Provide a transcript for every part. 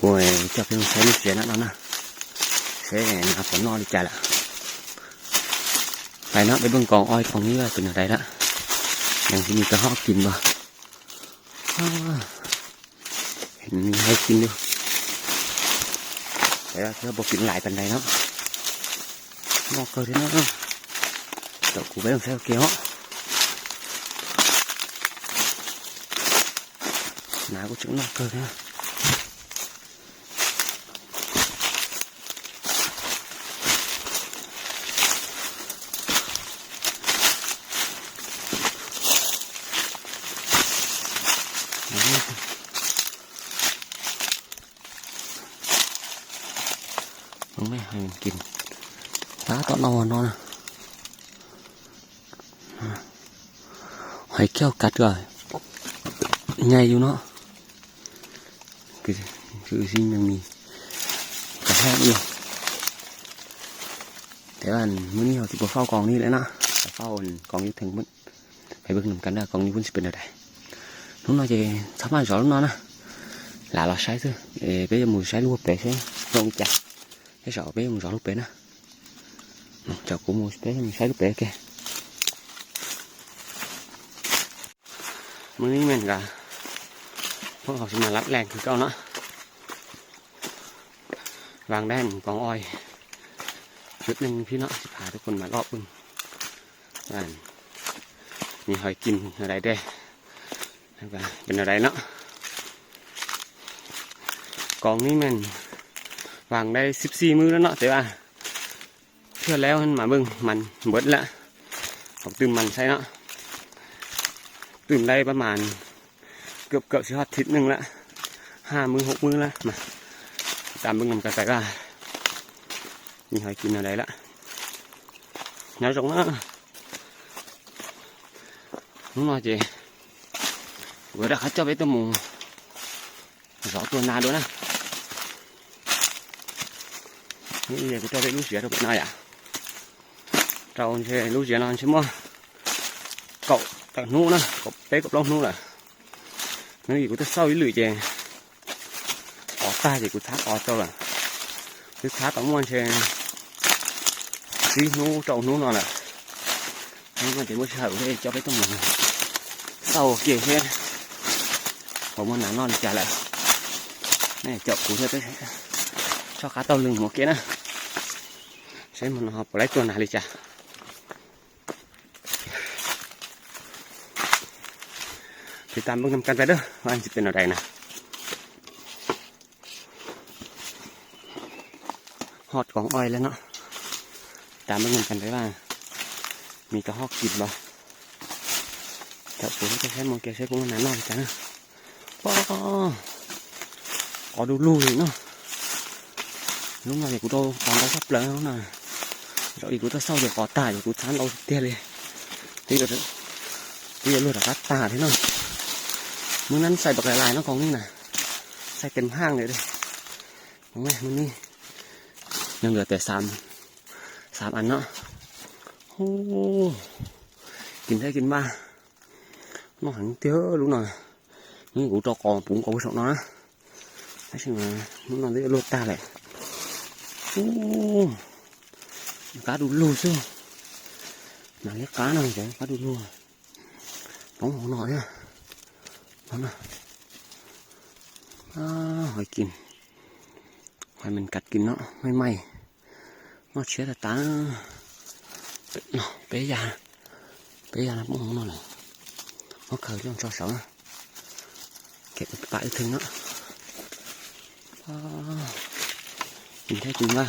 ໂອ້ຍ ເຈົ້າເປັນໃຊ້ລູກເສຍນະເນາະນະ ເສຍໜາວປານນອນໃຈລະ. ໄປເນາະ ໄປເບິ່ງກອງອ້ອຍກອງນີ້ວ່າເປັນແນວໃດລະ ຍັງຊິມີກະຮອກກິນບໍ່. ອ້າ ເຫັນມີໃຫ້ກິນຢູ່ ແຕ່ວ່າເທື່ອບໍ່ກິນຫຼາຍປານໃດເນາະ. ນອກເກີນເນາະ ເຈົ້າ ກູໄປຕ້ອງໃຊ້ເກາະ ໜາກູຈັ່ງນອກເກີນເນາະ. ເບິ່ງແມ່ ໃຫ້ມັນກິນ ຕາຕອນນອນເນາະ. ຫອຍແກ້ວກັດກໍໃຫຍ່ຢູ່ເນາະ ຄື ຄືຊິຍັງມີກະຮອກຢູ່. ແຕ່ວ່າມື້ນີ້ເຮົາຊິບໍ່ເຝົ້າກອງນີ້ແຫຼະເນາະ ໄປເຝົ້າອັນກອງຢູ່ເທິງພຸ້ນ ໄປເບິ່ງນຳກັນວ່າກອງຢູ່ພຸ້ນຊິເປັນແນວໃດ. ໜູນ້ອຍຈະສາມາດສອນໜູນ້ອຍນະ ຫຼານລາວໃຊ້ຊື່ ເອ ເປ້ຍະໝູໃຊ້ລູກເປຊື່ ລົງອີກຈ້ະ ໃຫ້ສອນເປ້ຍະໝູສອນລູກເປນະ. ເຈົ້າກູໝູເປ້ຍະໝູໃຊ້ລູກເປແກ. ມື້ນີ້ແມ່ນກະ ພວກເຮົາຊິມາລັດແລ່ງຄືເກົ່າເນາະ ວາງໄດ້ໝູກອງອ້ອຍຈຸດໜຶ່ງພີ່ເນາະ ຊິພາທຸກຄົນມາລອບເບິ່ງ ວ່າມີຫອຍກິນແນວໃດແດ່ ແລ້ວກະເປັນແນວໃດເນາະ. ກອງນີ້ແມ່ນວາງໄດ້ສິບສີ່ມື້ແລ້ວເນາະ ແຕ່ວ່າ ເທື່ອແລ້ວຫັ້ນມາເບິ່ງມັນເບິດລະ ເອົາຕື່ມມັນໃສ່ເນາະ ຕື່ມໄດ້ປະມານເກືອບ ເກືອບຊິຮອດທິດໜຶ່ງລະ ຫ້າມື້ຫົກມື້ລະ. ມາຕາມເບິ່ງນຳກັນໄປວ່າມີຫອຍກິນແນວໃດລະ. ຍາວຈົງມາ ໜູນ້ອຍເຈ ເວີດາ ເຂົາເຈົ້າໄປຕົວໝູ ສອງຕົວໜ້າໂດນນະ. ນີ້ເຂົາເຈົ້າໄດ້ລູກເສຍຕົວໜ້າອະ ເຈົ້າເຊລູກເສຍນອນຊິມໍ ເກົາຕະໜູນະ ເກົາເປກັບລອງໜູລະ. ນີ້ກູຕະເຊົາອີ່ຫຼີເຈ ອໍຕາຍເຈ ກູທາກອໍເຈົ້າລະ ຄືທາກຕະມ່ວນເຊ ຊີໜູເຈົ້າໜູນອນລະ. ມັນເປັນບໍ່ເຊົາເດ້ ເຈົ້າໄປຕ້ອງມາເຊົາເກເຊ ບໍ່ມາໜານອນຈາລະ. ແມ່ເຈົ້າກູເຮັດໄປຊອກຄາເຕົ້າລຶງຫົວເກນະ ໃຊ້ມັນເຮົາບໍ່ໄດ້ຕົວໜາເລີຍຈ້າ. ຕິດຕາມເບິ່ງນຳກັນໄປເດີ ວ່າມັນຊິເປັນແນວໃດນະ. ຮອດກອງອ້ອຍແລ້ວເນາະ ຕາມເບິ່ງນຳກັນໄປວ່າມີກະຮອກກິນບໍ່. ເຈົ້າປູຈະໃຊ້ໂມເກໃຊ້ພວກມັນນານອນກັນນະ. ປ້າ ກອດູລູເນາະ ລຸງນ້ອຍກູໂຕຕອນໄດ້ສັບເລີຍນະ. ເຈົ້າອີກກູຕະເຊົາເດກອຕາຍ ກູຊານເອົາເຕຍເລີຍ ຕີໂລດ ຕີໂລດກະຕາເດເນາະ. ມື້ນັ້ນໃສ່ບັກຫຼາຍໆເນາະ ກອງນີ້ນະ ໃສ່ເຕັມຫ້າງເລີຍເດ້. ໂອ້ຍ ມື້ນີ້ຍັງເຫຼືອແຕ່ສາມ ສາມອັນເນາະ. ໂອ້ ກິນໄດ້ກິນມາ ນອນເຕີລູກນອນ. ນີ້ກູຕອກອງປຸງກອງໄວ້ສອງນອນນະ ໃຫ້ຊິມາ ມັນນອນໄດ້ໂລດຕາແຫຼະ. ໂອ້ ກາດູລູຊູ ໜັງຍາກາໜັງໃຈ ກາດູລູ ຕ້ອງຫົວໜ້ອຍນະ. ນັ້ນນະ ອ້າ ຫອຍກິນ ຫອຍມັນກັດກິນເນາະ ໃໝ່ໆ. ມາເຊຍຕາຕາເນາະ ເປຍາ ເປຍານະ ມອງນອນເນາະ. ມາເຂີດອງເຊົາໆນະ ເກັບປາອີກເທິງເນາະ. ອ້າ ກິນໄດ້ກິນວ່າ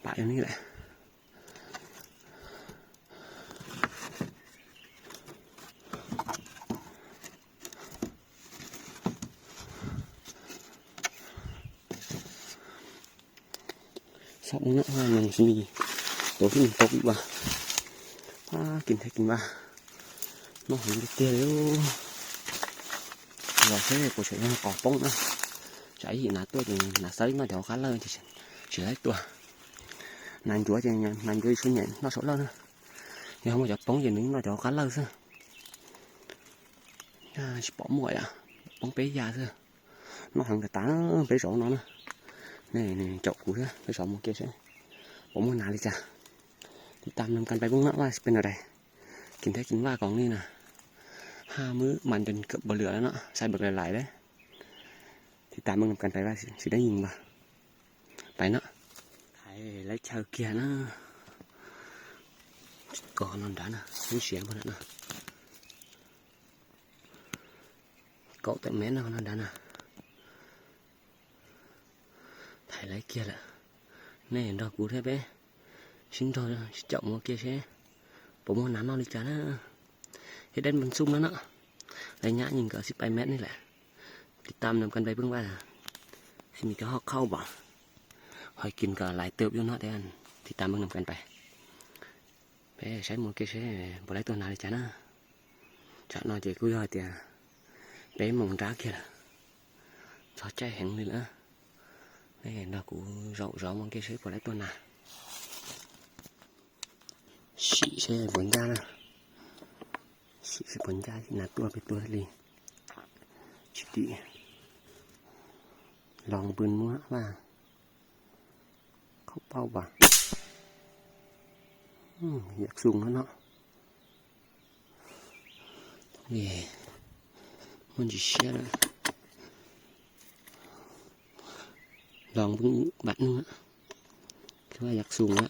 ຕາຍຢູ່ນີ້ແຫຼະ. ຊອກເບິ່ງເນາະວ່າຍັງຊິມີໂຕທີ່ມັນຕົກອີກບໍ່. ປາ ກິນແທ້ກິນວ່າ ນ້ອງຫາເດເຕີເລີຍ. ວ່າເຊ ບໍ່ໃຊ່ວ່າກອງປົງນະ ໃຈໜາຕົວຈິງ ໜາໃສມາແຖວຄາເລີ ຊິຫຼາຍຕົວ. ນານຢວຍ ນານຢວຍຊຸນໃຫຍ່ ນອກສອກເລີນະ. ຍາມມາຈາກປົງເຢັນໜຶ່ງ ນອກຈາກຄາເລີຊະ. ຍາຊິປອມມວຍອະ ປົງເປຍາຊະ. ນອກຫາກະຕາ ໄປສອງນອນນະ. ນີ້ ນີ້ເຈາະກູເດີ ໄປສອງໂມເກເຊ ບໍ່ມີໜາເລີຍຈ້າ. ຕິດຕາມນຳກັນໄປເບິ່ງເນາະວ່າຊິເປັນແນວໃດ. ກິນແທ້ກິນວ່າກອງນີ້ນະ ຫ້າມື້ມັນຈົນເກືອບບໍ່ເຫຼືອແລ້ວເນາະ ໃສ່ເບິກຫຼາຍໆເດ້. ຕິດຕາມເບິ່ງນຳກັນໄປວ່າຊິ ຊິໄດ້ຍິງບໍ່. ໄປເນາະ ໄຖໄລ່ເຊົາເກຍນະ. ກໍນອນດານະ ມີສຽງພຸ້ນນະ ກໍແຕ່ແມ່ນນະ ນອນດານະ. ໄຖໄລ່ເກຍລະ ແນ່ດອກກູແທ້ເປ້. ຊິນໂທຊິເຈາະໝໍເກເຊ ໂປຣໂມດໜານອນລີຈານະ. ເຮັດໄດ້ມັນຊຸ່ມແລ້ວເນາະ ໄລຍະຍິງກໍສິບປາຍແມັດນີ້ແຫຼະ. ຕິດຕາມນຳກັນໄປເບິ່ງວ່າຊິມີກະຮອກເຂົ້າບໍ່. ຫອຍກິນກໍຫຼາຍເຕີບຢູ່ເນາະ ແຕ່ອັນ ຕິດຕາມເບິ່ງນຳກັນໄປ. ເປ້ ໃຊ້ໝໍເກເຊ ບໍ່ໄດ້ຕົວໜານເລີຍຈ້ານະ. ຈາກນອນເຈກູຢອດເຕຍ ເປ້ ມົງດາເກຍລະ ຊອດໃຈແຮງເລີຍນະ. ແນ່ດອກກູ ເຈົ້າ ເຈົ້າ ໝໍເກເຊ ບໍ່ໄດ້ຕົວໜານ. ຊິເຊບົນຍານະ ຊິເຊບົນຍານະ ຕົວເປັນຕົວເລີຍ. ຊິຕິ ລອງປືນມົວວ່າ ເຂົ້າເປົ້າບໍ່. ອືມ ຢາກສູງແລ້ວເນາະ. ເອີ ມັນຊິເຊຍລະ ລອງເບິ່ງອີກບາດໜຶ່ງລະ ຄືວ່າຢາກສູງລະ.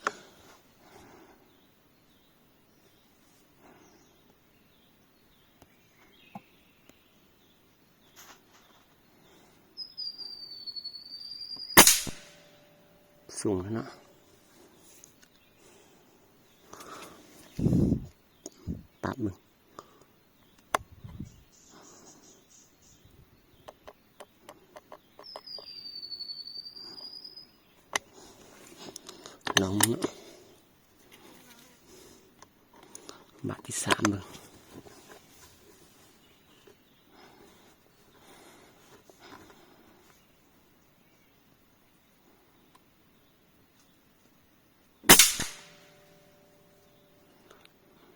ສູງແລ້ວເນາະ ປັບເບິ່ງ ລອງເນາະ. ບາດທີສາມເບິ່ງ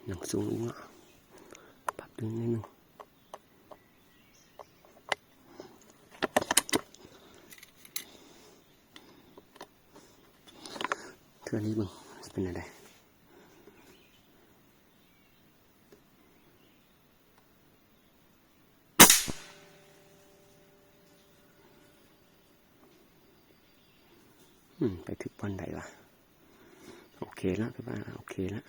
ຍັງສູງອີກເນາະ ປັບຕື່ມໜ້ອຍໜຶ່ງ. ເທື່ອນີ້ເບິ່ງຊິເປັນແນວໃດ. ອືມ ໄປຖືກບ່ອນໃດວະ? ໂອເຄລະ ຄືວ່າໂອເຄລະ.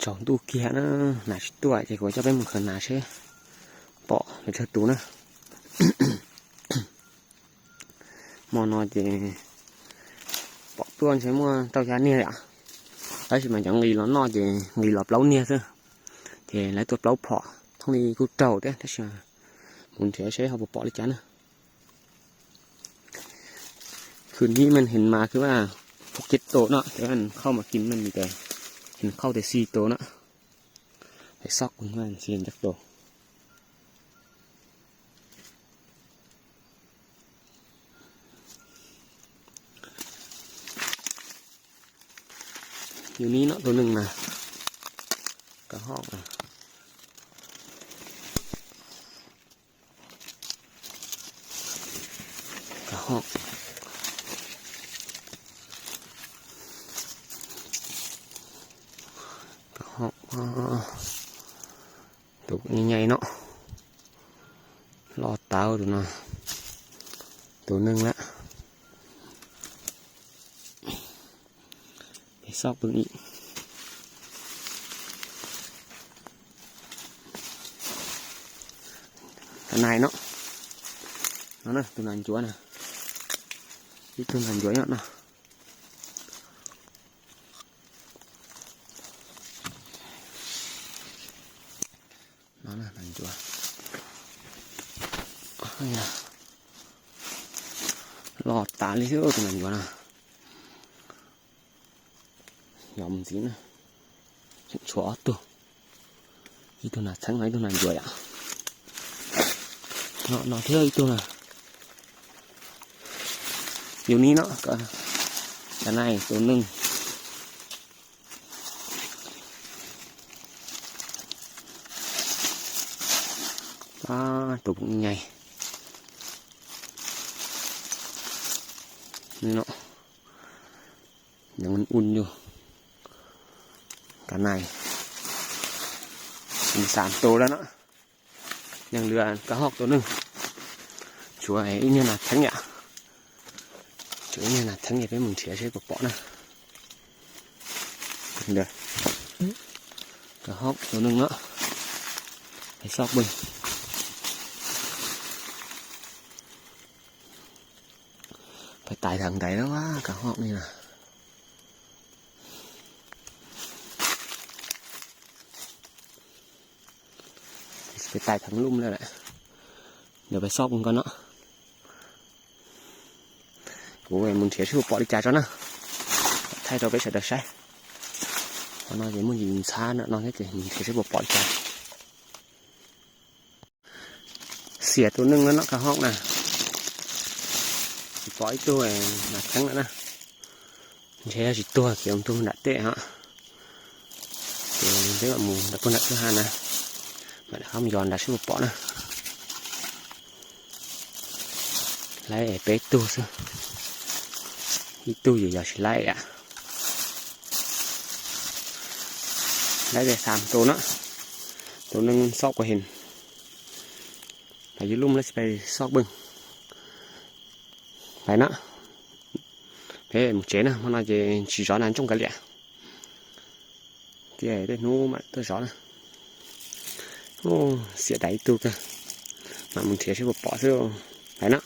Ov, du kiag na, nai si tuaj, ces kuv coj peb mus khwv nai seb pom lawv cov tus na. Hmo no ces pom tuaj ces muaj rau xya niag li. Tab sis mas cov nqis los noj ces nqis los plaub niag xwb, ces lawv tuaj plaub phom, thoob li kuj raug thiab, tab sis mus nrhiav seb ho puas pom li cas na. Khwv nrhiav mas ເຫັນມາຄືວ່າ ຫົກເຈັດໂຕເນາະ, ແຕ່ວ່າເຂົ້າມາກິນມັນມີແຕ່ ເຫັນເຂົ້າແຕ່ສີ່ໂຕເນາະ. ໄປຊອກເບິ່ງວ່າມັນຊິເຫັນຈັກໂຕ. ຢູ່ນີ້ເນາະ ໂຕໜຶ່ງນະ ກະຮອກນະ. ກະຮອກ ກະຮອກ ໂຕໃຫຍ່ໆເນາະ. ລໍຕາວໂຕນະ ໂຕໜຶ່ງລະ. ໄປຊອກເບິ່ງອີກ. ກະນາຍເນາະ. ເອົານະ ໂຕນານຈົວນະ. ອີກໂຕນານຈົວເນາະ. ມານະ ນານຈົວ. ອ້າຍ ຫຼໍ່ຕາລີ້ເດີ ໂຕນັ້ນຢູ່ນະ. ຍອມຊິນະ ຊົວໂຕ. ອີໂຕນານແທ້ງ ອີໂຕນານຢູ່ອະ. ເນາະ ເນາະ ເທື່ອອີໂຕນານ ຢູ່ນີ້ເນາະ. ກະ ກະນາຍໂຕໜຶ່ງ. ປາດ ໂຕບັກໃຫຍ່ເນາະ. ຍັງອຸ່ນໆຢູ່ ກະນາຍ. ມີສາມໂຕແລ້ວເນາະ. ຍັງເຫຼືອກະຮອກໂຕໜຶ່ງ. ຊ່ວຍອີເມຍນາແທງເນຍ ຊ່ວຍອີເມຍນາແທງເນຍ ໄປເບິ່ງເທື່ອ ໃສ່ປະເປາະນະ. ເດີ ກະຮອກໂຕໜຶ່ງເນາະ. ໄປຊອກເບິ່ງ ໄປຕາຍທາງໃດແລ້ວວະ ກະຮອກນີ້ນະ. ໄປຕາຍທາງລຸ່ມແລ້ວແຫຼະ. ດຽວໄປຊອກເບິ່ງກ່ອນເນາະ. ໂອ້ຍ ມຶງເທສວປອດອີຈາເຈົ້ານະ ໄທເຮົາໄປໃສ່ດາກໄຊ. ເພາະນ້ອຍຈະມຶງຍິງຊານະ ນ້ອຍຈະມຶງເທສວປອດອີຈາ. ເສຍໂຕໜຶ່ງແລ້ວເນາະ ກະຮອກນະ. ຊິປ່ອຍໂຕໜ້າແຂ້ງແລ້ວນະ. ເທສວຕົວຂຽວຕົວດາເຕະເນາະ. ເປັນເລື່ອງໝູດັບເບິນດັບເບິນຫານະ. ມາດະຄຳຍ້ອນດາຊິບໍ່ເປາະນະ. ໄລ່ໄປຕູ້ຊະ. ອີຕູ້ຢູ່ຢາຊິໄລ່ອະ. ໄລ່ໄດ້ສາມໂຕເນາະ. ໂຕໜຶ່ງຊອກບໍ່ເຫັນ. ໄປຢູ່ລຸ່ມແລ້ວຊິໄປຊອກເບິ່ງ. ໄປເນາະ. ເພ ໝູເຈນະ ມັນອາດຈະຊິຈອນອັນຈົງກະເລຍ. ເກຍໄດ້ໜູມາຕົວຈອນະ. ໂອ້ ເສຍດາຍຕູກະ. ມາໝູເທຊິບໍ່ເປາະເທື່ອ. ໄປເນາະ.